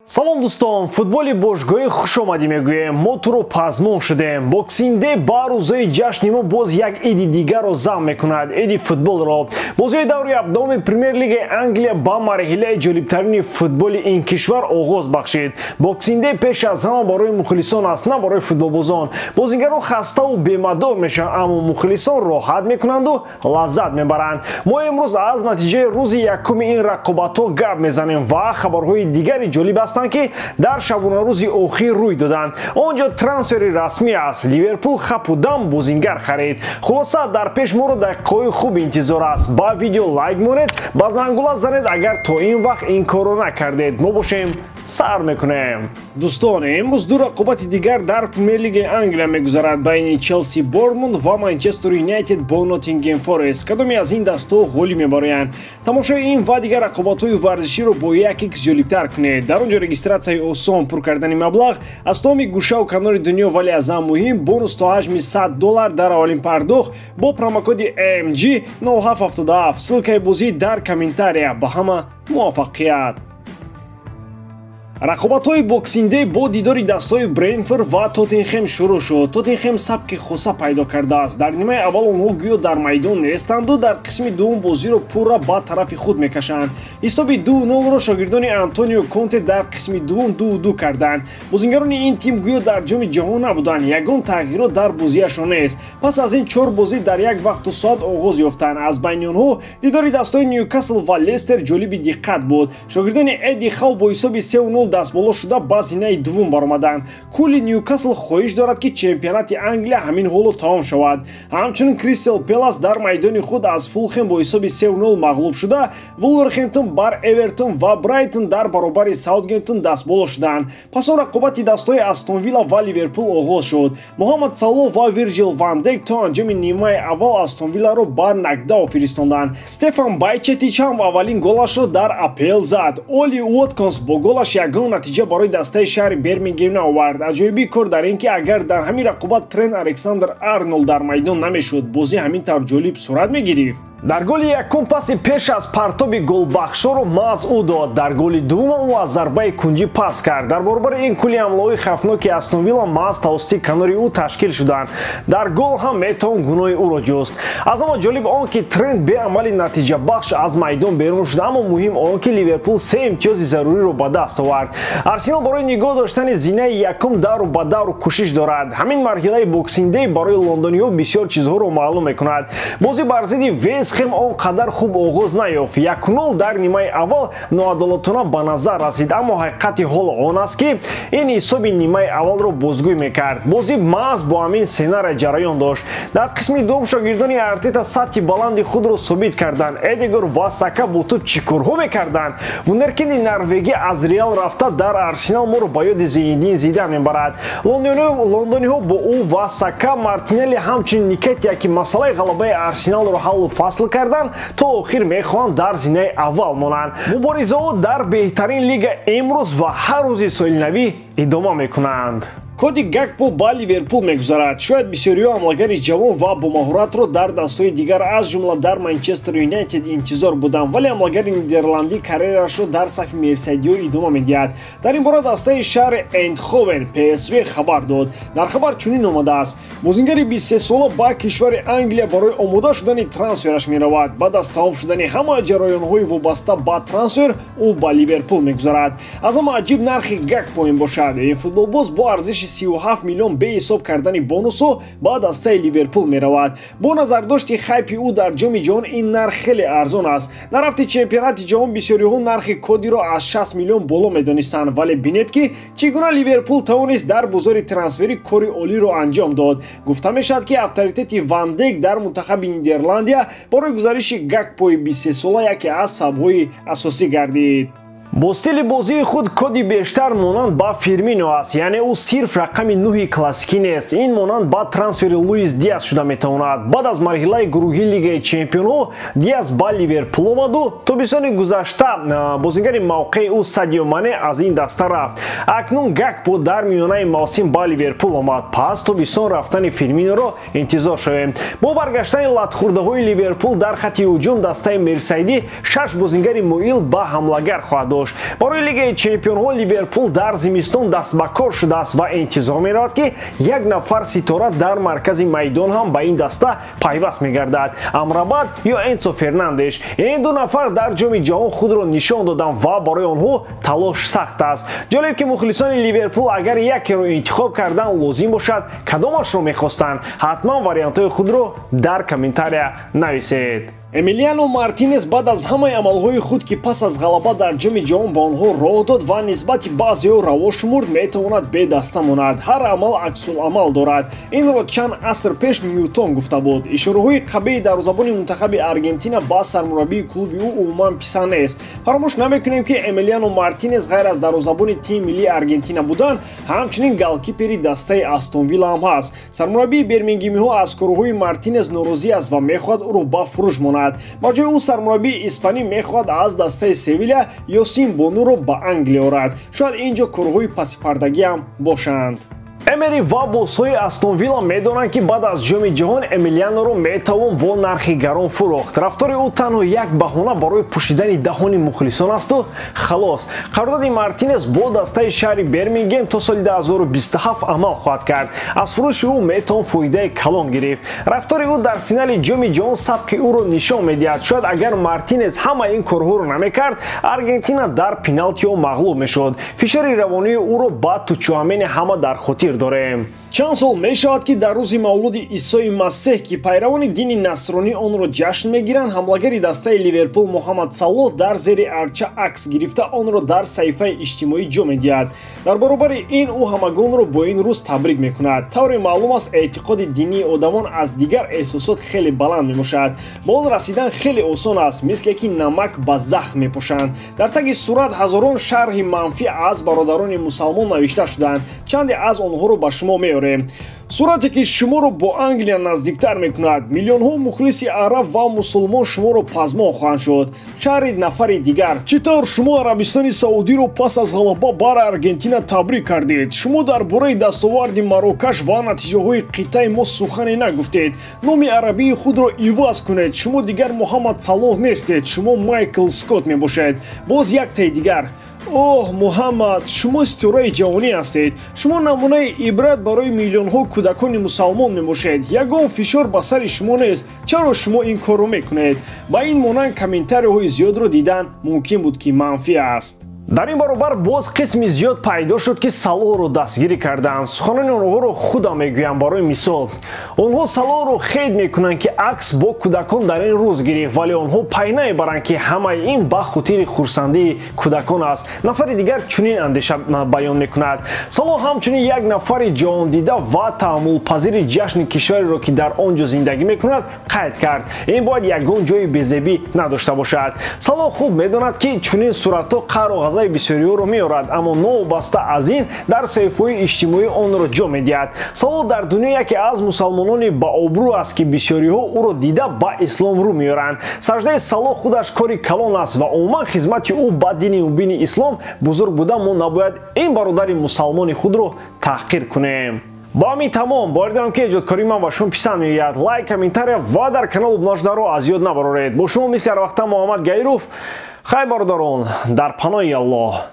Салом дӯстон, футболи бошгоҳӣ хушомадӣ мегӯем. Мо туро пазмон шудем. Boxing Day ба рӯзҳои ҷашни мо боз як иди дигарро зам мекунад, иди футболро. Бозиҳои даври ҳабдаҳуми Премер-лигаи Англия ба марҳилаи ҷолибтарини футболи ин кишвар оғоз бахшид. Boxing Day пеш аз ҳама барои мухлисон аст, на барои футболбозон. Бозигарон хаставу бемадор мешаванд, аммо мухлисон роҳат мекунанду лаззат мебаранд. Мо имрӯз аз натиҷаи рӯзи якуми ин рақобатҳо гап мезанем ва хабарҳои дигари ҷолиб ҳастанд, ки дар шабонарӯзи охир рӯй доданд. Он ҷо трансфери расмӣ аст. Ливерпул хапу дам бозингар харид. Хулоса, дар пеш моро дақиқаҳои хуб интизор аст. Ба видео лайк монед, ба зангула занед, агар то ин вақт ин корро накардед. Мо бошем, сар мекунем. Дӯстон, имрӯз ду рақобати дигар дар Премер-лигаи Англия мегузарад байни Челси Бормунд ва Манчестер Юнайтед бо Ноттингем Форест. Кадоме аз ин дастҳо ғолиб мебароянд? Тамошои ин ва дигар рақобатҳои варзиширо бо як икс ҷолибтар кунед. Дар он ҷо регистратсияи осон, пур кардани маблағ аз тамоми гӯшаву канори дунё, вале аз ҳам муҳим бонус то ҳаҷми $100 дар аввалин пардохт бо промокоди AMG 0777. Ссылкаи бозӣ дар комментария. Ба ҳама муваффақият! Рақобатҳои Boxing Day бо дидори дастҳои Брентфорд ва Тоттенхем шурӯъ шуд. Тоттенхем сабки хоса пайдо кардааст. Дар нимаи аввал онҳо гӯё дар майдон нестанду дар қисми дуввум бозиро пурра ба тарафи худ мекашанд. Ҳисоби 2-0-ро шогирдони Антонио Конте дар қисми дуввум 2-2 карданд. Бозингарони ин тим гӯё дар ҷоми ҷаҳон набуданд, ягон тағйирот дар бозиашон нест. Пас аз ин чор бозӣ дар як вақту соат оғоз ёфтанд. Аз байни онҳо дидори дастҳои Ньюкасл ва Лестер ҷолиби диққат буд. Шогирдони Эдди Хау бо ҳисоби 3-0 дастболо шуда ба зинаи дуввум баромаданд. Кулли Ньюкасл хоҳиш дорад, ки чемпионати Англия ҳамин ҳоло тамом шавад. Ҳамчунин Кристал Пелас дар майдони худ аз Фулхем бо ҳисоби 3-0 мағлуб шуда, Вулверхэмптон бар Эвертон ва Брайтон дар баробари Саутгемптон дастболо шуданд. Пас он рақобати дастҳои Астон Вилла ва Ливерпул оғоз шуд. Муҳаммад Салоҳ ва Вирҷил ван Дейк то анҷоми нимаи аввал Астон Вилларо ба нокдаун фиристонданд. Стефан Байчетич ҳам аввалин голашро дар АПЛ зад. Оли Уоткинс бо голаш ягон натиҷа барои дастаи шаҳри Бирмингем наовард. Аҷоиби кор дар ин ки агар дар ҳамин рақобат Трент Александр Арнолд дар майдон намешуд, бозӣ ҳамин тавр ҷолиб сурат мегирифт. Дар голи якум паси пеш аз партоби голбахшоро маҳз ӯ дод. Дар голи дуввум ӯ аз зарбаи кунҷӣ пас кард. Дар баробари ин кулли ҳамлаҳои хафноки Астон Вилла маҳз тавассути канори ӯ ташкил шуданд. Дар гол ҳам метавон гуноҳи ӯро ҷуст. Аз ҳама ҷолиб он ки Трент беамали натиҷабахш аз майдон берун шуд, аммо муҳим он ки Ливерпул се имтиёзи заруриро ба даст овард. Арсенал барои нигоҳ доштани зинаи якум давру ба давру кӯшиш дорад. Ҳамин марҳилаи Boxing Day барои лондониҳо бисёр чизҳоро маълум мекунад. Бозӣ бар зидди Вестхэм он қадар хуб оғоз наёфт. 1-0 дар нимаи аввал ноадолатона ба назар расид, аммо ҳақиқати ҳол он аст, ки ин ҳисоби нимаи аввалро бозгӯй мекард. Бозӣ маҳз бо ҳамин сценария ҷараён дошт. Дар қисми дуввум шогирдони Артета сатҳи баланди худро собит карданд. Эдегор ва Сака бо тӯб чӣ корҳо мекарданд? Вундеркинди норвегӣ аз Реал рафта дар Арсенал моро ба ёди Зинедин Зидан мебарад. Лондониҳо бо ӯ ва Сака, Мартинелли, ҳамчунин Никетия, ки масъалаи ғалабаи Арсеналро ҳаллу фасл карданд, то охир мехоҳанд дар зинаи аввал монанд. Муборизаҳо дар беҳтарин лига имрӯз ва ҳар рӯзи соли навӣ идома мекунанд. Коди Гакпо ба Ливерпул мегузарад. Шояд бисёриҳо ҳамлагари ҷавон ва бомаҳоратро дар дастҳои дигар, аз ҷумла дар Манчестер Юнайтед интизор буданд, вале ҳамлагари нидерландӣ карьерашро дар сафи мерсайдиҳо идома медиҳад. Дар ин бора дастаи шаҳри Эндховен ПСВ хабар дод. Дар хабар чунин омадааст: бозингари 23сола ба кишвари Англия барои омода шудани трансфераш меравад. Баъд аз тамом шудани ҳама ҷараёнҳои вобаста ба трансфер ӯ ба Ливерпул мегузарад. Аз ҳама аҷиб нархи Гакпо ин бошад. Ин футболбоз бо арзиши 37 миллион беҳисоб кардани бонусҳо ба дастаи Ливерпул меравад. Бо назардошти хайпи ӯ дар ҷоми ҷаҳон ин нарх хеле арзон аст. Дар рафти чемпионати ҷаҳон бисёриҳо нархи Кодиро аз 60 миллион боло медонистанд, вале бинед, ки чӣ гуна Ливерпул тавонист дар бозори трансферӣ кори олиро анҷом дод. Гуфта мешавад, ки авторитети Ван Дейк дар мунтахаби Нидерландия барои гузариши Гакпои 23сола яке аз сабабҳои асосӣ гардид. Бо стили бозии худ Коди бештар монанд ба Фирмино аст, яъне ӯ сирф рақами нӯҳи классикӣ нест. Ин монанд ба трансфери Луис Диас шуда метавонад. Баъд аз марҳилаи гурӯҳии Лигаи чемпионҳо Диас ба Ливерпул омаду тобистони гузашта бозингари мавқеи ӯ Садио Мане аз ин даста рафт. Акнун Гакпо дар миёнаи мавсим ба Ливерпул омад, пас тобистон рафтани Фирминоро интизор шавем. Бо баргаштани латхӯрдаҳои Ливерпул дар хати ҳуҷум дастаи мерсайдӣ шаш бозингари муил ба ҳамлагар хоҳад дошт. дошт. Барои Лигаи Чемпионҳо Ливерпул дар зимистон даст ба кор шудааст ва интизор меравад, ки як нафар ситора дар маркази майдон ҳам ба ин даста пайваст мегардад: Амрабат ё Энсо Фернандеш. Ин ду нафар дар Ҷоми Ҷаҳон худро нишон доданд ва барои онҳо талош сахт аст. Ҷолиб, ки мухлисони Ливерпул агар якеро интихоб кардан лозим бошад, кадомашро мехостанд? Ҳатман вариантҳои худро дар комментария нависед. Эмилиано Мартинес баъд аз ҳамаи амалҳои худ, ки пас аз ғалаба дар Ҷоми Ҷаҳон ба онҳо роҳ дод ва нисбати баъзеҳо раво шумурд, метавонад бедаста монад. Ҳар амал аксуламал дорад. Инро чанд аср пеш Ньютон гуфта буд. Ишораҳои қабеҳи дарвозабони мунтахаби Аргентина ба сармураббии клуби ӯ умуман писанд нест. Фаромӯш намекунем, ки Эмилиано Мартинес ғайр аз дарвозабони тими миллии Аргентина будан, ҳамчунин голкипери дастаи Астон Вилла ҳам ҳаст. Сармураббии бермингемиҳо аз корҳои Мартинес норозӣ аст ва мехоҳад ӯро ба фурӯш монад. Ба ҷои ӯ сармураббии испанӣ мехоҳад аз дастаи Севиля Ёсин Бонуро ба Англия орад. Шояд ин ҷо корҳои пасипардагиам бошанд. Эмери ва босҳои Астон Вилла медонанд, ки баъд аз Ҷоми Ҷаҳон Эмилианоро метавон бо нархи гарон фурӯхт. Рафтори ӯ танҳо як баҳона барои пӯшидани даҳони мухлисон асту халос. Қарордоди Мартинес бо дастаи шаҳри Бермингем то соли 2027 амал хоҳад кард. Аз фурӯши ӯ метавон фоидаи калон гирифт. Рафтори ӯ дар финали Ҷоми Ҷаҳон сабки ӯро нишон медиҳад. Шояд агар Мартинес ҳамаи ин корҳоро намекард, Аргентина дар пеналтиҳо мағлуб мешуд. Фишори равонии ӯро ба Тучуамени ҳама дар хотир дорем. Чанд сол мешавад, ки дар рӯзи мавлуди Исои Масеҳ, ки пайравони дини насронӣ онро ҷашн мегиранд, ҳамлагари дастаи Ливерпул Муҳаммад Салоҳ дар зери арча акс гирифта онро дар саҳифаи иҷтимоӣ ҷо медиҳад. Дар баробари ин ӯ ҳамагонро бо ин рӯз табрик мекунад. Тавре маълум аст, эътиқоди динии одамон аз дигар эҳсосот хеле баланд мебошад. Ба он расидан хеле осон аст, мисле ки намак ба захм мепошанд. Дар таги сурат ҳазорон шарҳи манфӣ аз бародарони мусалмон навишта шуданд. Чанде аз онҳоро ба шумо меорем. Сурате ки шуморо бо Англия наздиктар мекунад. Миллионҳо мухлиси араб ва мусулмон шуморо пазмон хоҳанд шуд. Шаҳри нафари дигар: чӣ тавр шумо Арабистони Саудиро пас аз ғалаба бар Аргентина табрик кардед? Шумо дар бораи дастоварди Марокаш ва натиҷаҳои қитъаи мо сухане нагуфтед. Номи арабии худро иваз кунед. Шумо дигар Муҳаммад Салоҳ нестед, шумо Майкл Скотт мебошед. Боз яктаи дигар: оҳ, Муҳаммад, шумо ситораи ҷавонӣ ҳастед. Шумо намунаи ибрат барои миллионҳо кӯдакони мусалмон мебошед. Ягон фишор ба сари шумо нест. Чаро шумо ин корро мекунед? Ба ин монанд комментариҳои зиёдро дидан мумкин буд, ки манфӣ аст. Дар ин баробар боз қисми зиёд пайдо шуд, ки Салоҳро дастгирӣ карданд. Суханони онҳоро худам мегӯям. Барои мисол, онҳо Салоҳро хейт мекунанд, ки акс бо кӯдакон дар ин рӯз гирифт, вале онҳо пай намебаранд, ки ҳамаи ин ба хотири хурсандии кӯдакон аст. Нафари дигар чунин андеша баён мекунад: Салоҳ ҳамчунин як нафари ҷаҳондида ва таҳаммулпазири ҷашни кишвареро, ки дар он ҷо зиндагӣ мекунад, қайд кард. Ин бояд ягон ҷои безебӣ надошта бошад. Салоҳ хуб медонад, ки чунин суратҳо қаҳру ғазаби бисёриҳоро меорад, аммо новобаста аз ин дар саҳифаҳои иҷтимоӣ онро ҷо медиҳад. Салоҳ дар дунё яке аз мусалмонони баобрӯ аст, ки бисёриҳо ӯро дида ба ислом рӯ меоранд. Саждаи Салоҳ худаш кори калон аст ва умуман хизмати ӯ ба дини мубини ислом бузург буда, мо набояд ин бародари мусалмони худро таҳқир кунем. Бо ҳамин тамом. Боварӣ дорам, ки эҷодкории ман ба шумо писанд меояд. Лайк, комментария ва дар канал обуна шуданро аз ёд набароред. Бо шумо мисли ҳар вақта Муҳаммад Гаиров. Хайр, бародарон, дар паноҳи Аллоҳ.